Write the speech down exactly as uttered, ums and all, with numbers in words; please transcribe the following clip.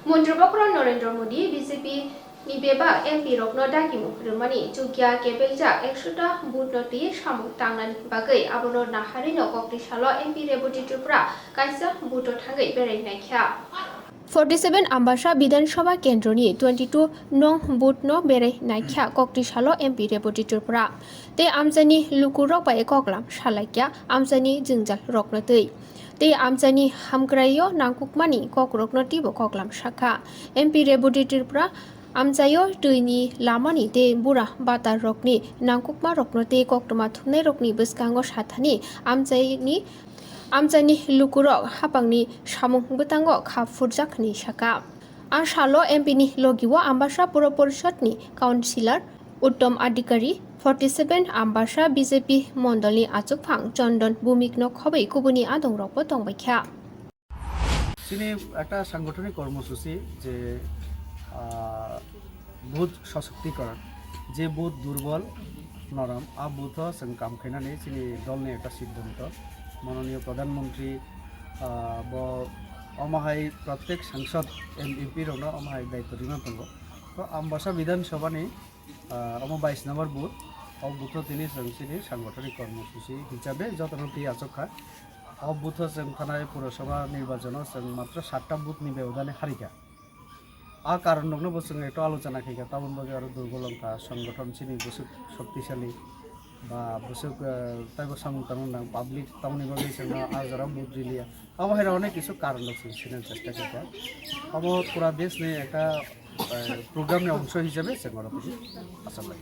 Montri Bokhorok Narendra Modi B J P ni bebak M P rokno dagimung rwmani chukya kebeljak ekshota vote no twi samung tangnani bagwi abono naharino kokti salo M P Reboti Tripura kaisa vote o thangwi berai naikha. Forty seven Ambasa Bidhan Sabha Kendroni twenty two nong vote no berai naikha kokti salo M P Reboti Tripura tei amchaini lukurok bai koklam salaikya amchaini jwngjal rokno twi. Tei amchaini hamkraio nangkukmani kokrokno teibo koklam sakha. M P Reboti Tripura amchaio twini lamani tei bura batarrokni nangkukmarokno tei koktwma thumnairokni bwskango sathani amchaini, amchaini lukurok hapangni samung bwtango kha phurjak hwnwi sakha. A salo M P ni logi o Ambasa Puro Porishod ni Councillor Uttom Adhikari, forty seven Ambasa B J P mondol ni achukphang Chondon Bhumik no khobwi kubuni adong rok bo tongbaikha. Chini ekta sangothonik kormosuchi je, ah, booth soshoktikor, je booth durbol, norom, a booth o chwng kam khainani chini dol ni ekta siddhanto. Mananiyo Pradhan Mantri, ah, bo omo hai prottek sangsad M P rokno omo hai daityo rima tongo. To Ambasa Bidhan Sabha ni, ah, omo bais number booth, o booth o tini chwng chini sangothonik kormosuchi hisabe jotono twi achuk kha. O booth o chwng thanai Purasabha nirbachon o chwng matro satta booth ni bebodani harikha. A karon rokno bo chwng ekto alochona khaikha, tamoni bagwi aro durbol wngkha, songgothon chini bwswk shoktisali ba bwswk, eh, taibo samung tangna nang public, tamoni bagwi chwngno a jora vote riliya. Abo hai rok onek kisu karon rok chwng sinani chesta khaikha. Abo pura desh ni ekta, eh, program ni ongso hisabe chwng oro phai achuk lai.